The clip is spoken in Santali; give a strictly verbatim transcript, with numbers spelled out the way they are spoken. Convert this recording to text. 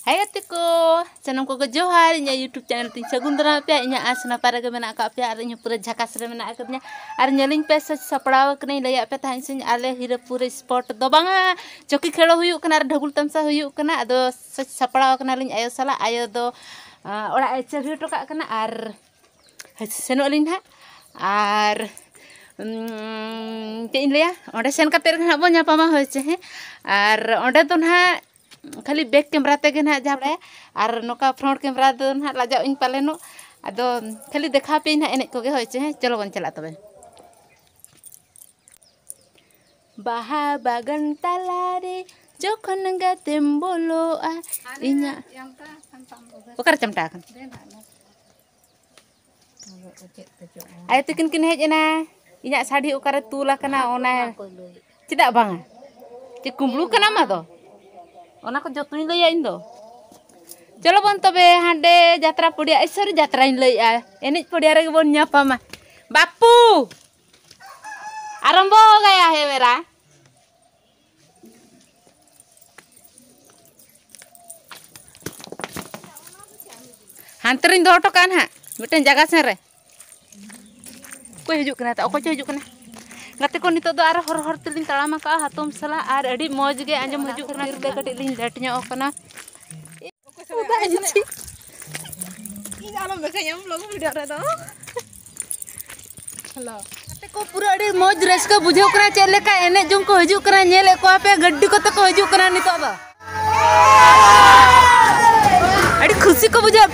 ᱦᱟᱭ ᱜᱟᱛᱮ ᱠᱚ, ᱥᱟᱱᱟᱢ ᱠᱚᱜᱮ ᱡᱚᱦᱟᱨ᱾ ᱤᱧᱟᱹᱜ YouTube channel ᱛᱤᱧ ᱥᱟᱹᱜᱩᱱ ᱫᱟᱨᱟᱢ ᱟᱯᱮᱭᱟ᱾ ᱤᱧᱟᱹᱜ ᱟᱸᱥ ᱱᱟᱯᱟᱭ ᱨᱮᱜᱮ ᱢᱮᱱᱟᱜ ᱟᱠᱟᱫ ᱯᱮᱭᱟ ᱟᱨ ᱤᱧ ᱦᱚᱸ ᱯᱩᱨᱟᱹ ᱡᱷᱟᱠᱟᱥ ᱨᱮ ᱢᱮᱱᱟᱜ ᱟᱠᱟᱫᱤᱧᱟ᱾ ᱟᱨ ᱧᱮᱞᱤᱧ ᱯᱮ, ᱥᱟᱡᱽ ᱥᱟᱯᱲᱟᱣ ᱟᱠᱟᱱᱟᱹᱧ᱾ ᱞᱟᱹᱭᱟᱫ ᱯᱮ ᱛᱟᱦᱮᱸᱫ ᱥᱮ ᱟᱞᱮ ᱦᱤᱨᱟᱹᱯᱩᱨ spot ᱫᱚ ᱵᱟᱝᱟ, ᱪᱚᱠᱤ ᱠᱷᱮᱲᱚ ᱦᱩᱭᱩᱜ ᱠᱟᱱᱟ ᱟᱨ ᱰᱷᱟᱹᱵᱩᱞ ᱛᱟᱢᱥᱟ ᱦᱩᱭᱩᱜ ᱠᱟᱱᱟ᱾ ᱟᱫᱚ ᱥᱟᱡᱽ ᱥᱟᱯᱲᱟᱣ ᱟᱠᱟᱱᱟᱞᱤᱧ ᱟᱭᱳ ᱥᱟᱞᱟᱜ᱾ ᱟᱭᱳ ᱫᱚ, ᱟᱸ, ᱚᱲᱟᱜ ᱮ ᱪᱟᱹᱵᱤ ᱦᱚᱴᱚ ᱠᱟᱜ ᱠᱟᱱᱟ ᱟᱨ ᱥᱮᱱᱚᱜ ᱟᱹᱞᱤᱧ ᱱᱟᱦᱟᱜ᱾ ᱟᱨ, ᱩᱸ, ᱪᱮᱫ ᱤᱧ ᱞᱟᱹᱭᱟ, ᱚᱸᱰᱮ ᱥᱮᱱ ᱠᱟᱛᱮᱫ ᱜᱮ ᱱᱟᱦᱟᱜ ᱵᱚᱱ ᱧᱟᱯᱟᱢᱟ, ᱦᱳᱭ ᱪᱮ, ᱦᱮᱸ᱾ ᱟᱨ ᱚᱸᱰᱮ ᱫᱚ ᱱᱟᱦᱟᱜ ᱠᱷᱟᱹᱞᱤ back camera ᱛᱮᱜᱮ ᱱᱟᱦᱟᱜ ᱡᱟᱦᱟᱸ ᱯᱮ, ᱟᱨ ᱱᱚᱝᱠᱟ front camera ᱫᱚ ᱱᱟᱦᱟᱜ ᱞᱟᱡᱟᱜ ᱤᱧ ᱯᱟᱞᱮᱱᱚᱜ᱾ ᱟᱫᱚ ᱠᱷᱟᱹᱞᱤ ᱫᱮᱠᱷᱟᱣ ᱯᱮᱭᱟᱹᱧ ᱱᱟᱦᱟᱜ ᱮᱱᱮᱡ ᱠᱚᱜᱮ, ᱦᱳᱭ ᱪᱮ, ᱦᱮᱸ᱾ ᱪᱚᱞᱚ ᱵᱚᱱ ᱪᱟᱞᱟᱜ ᱛᱚᱵᱮ᱾ ᱵᱟᱦᱟ ᱵᱟᱜᱟᱱ ᱛᱟᱞᱟᱨᱮ ᱡᱚᱠᱷᱚᱱ ᱜᱟᱛᱮᱢ ᱵᱚᱞᱚᱜᱼᱟ, ᱤᱧᱟᱹᱜ ᱚᱠᱟᱨᱮ ᱪᱟᱢᱴᱟ ᱟᱠᱟᱱ? ᱟᱭᱳ ᱛᱟᱹᱠᱤᱱ ᱠᱤᱱ ᱦᱮᱡ ᱮᱱᱟ᱾ ᱤᱧᱟᱹᱜ ᱥᱟᱹᱲᱤ ᱚᱠᱟᱨᱮ ᱛᱩᱞ ᱟᱠᱟᱱᱟ, ᱚᱱᱟ ᱪᱮᱫᱟᱜ ᱵᱟᱝᱟ? ᱪᱮᱫ ᱠᱩᱢᱵᱽᱲᱩ ᱠᱟᱱᱟᱢ ᱟᱫᱚ? ᱚᱱᱟ ᱠᱚ ᱡᱚᱛᱚᱧ ᱞᱟᱹᱭᱟ ᱤᱧ ᱫᱚ᱾ ᱪᱚᱞᱚ ᱵᱚᱱ ᱛᱚᱵᱮ ᱦᱟᱸᱰᱮ ᱡᱟᱛᱨᱟ ᱯᱚᱲᱤᱭᱟ, ᱮ, sorry, ᱡᱟᱛᱨᱟᱧ ᱞᱟᱹᱭᱮᱜᱼᱟ, ᱮᱱᱮᱡ ᱯᱚᱲᱤᱭᱟ ᱨᱮᱜᱮ ᱵᱚᱱ ᱧᱟᱯᱟᱢᱟ᱾ ᱵᱟᱯᱩ! ᱟᱨᱟᱢᱵᱚ ᱜᱟᱭᱟ ᱦᱮ ᱢᱮᱨᱟ᱾ ᱦᱟᱱᱛᱮ ᱨᱤᱧ ᱫᱚᱦᱚ ᱦᱚᱴᱚ ᱠᱟᱜᱼᱟ ᱱᱟᱦᱟᱜ, ᱢᱤᱫᱴᱮᱱ ᱡᱟᱭᱜᱟ ᱥᱮᱱ ᱨᱮ᱾ ᱚᱠᱚᱭ ᱦᱤᱡᱩᱜ ᱠᱟᱱᱟ? ᱚᱠᱚᱭ ᱪᱚ ᱦᱤᱡᱩᱜ ᱠᱟᱱᱟ᱾ ᱜᱟᱛᱮ ᱠᱚ, ᱱᱤᱛᱚᱜ ᱫᱚ ᱟᱨᱚ ᱦᱚᱨ ᱦᱚᱨ ᱛᱮᱞᱤᱧ ᱛᱟᱲᱟᱢ ᱟᱠᱟᱜᱼᱟ ᱦᱟᱛᱚᱢ ᱥᱟᱞᱟᱜ, ᱟᱨ ᱟᱹᱰᱤ ᱢᱚᱡᱽ ᱜᱮ ᱟᱸᱡᱚᱢ ᱦᱤᱡᱩᱜ ᱠᱟᱱᱟ᱾ ᱠᱷᱟᱹᱛᱤᱨ ᱛᱮ ᱠᱟᱹᱴᱤᱡ ᱞᱤᱧ late ᱧᱚᱜ ᱟᱠᱟᱱᱟ᱾ ᱤᱧ ᱟᱞᱚᱢ ᱫᱮᱠᱷᱟᱧᱟ vlog video ᱨᱮᱫᱚ᱾ ᱦᱮᱞᱳ᱾ ᱜᱟᱛᱮ ᱠᱚ, ᱯᱩᱨᱟᱹ ᱟᱹᱰᱤ ᱢᱚᱡᱽ ᱨᱟᱹᱥᱠᱟᱹ ᱵᱩᱡᱷᱟᱹᱣ ᱠᱟᱱᱟ᱾ ᱪᱮᱫ ᱞᱮᱠᱟ ᱮᱱᱮᱡ ᱡᱚᱝ ᱠᱚ ᱦᱤᱡᱩᱜ ᱠᱟᱱᱟ, ᱧᱮᱞᱮᱫ ᱠᱚᱣᱟ ᱯᱮ, ᱜᱟᱹᱰᱤ ᱠᱚᱛᱮ ᱠᱚ ᱦᱤᱡᱩᱜ ᱠᱟᱱᱟ ᱱᱤᱛᱚᱜ ᱫᱚ᱾ ᱟᱹᱰᱤ ᱠᱷᱩᱥᱤ ᱠᱚ ᱵᱩᱡᱷᱟᱹᱣ᱾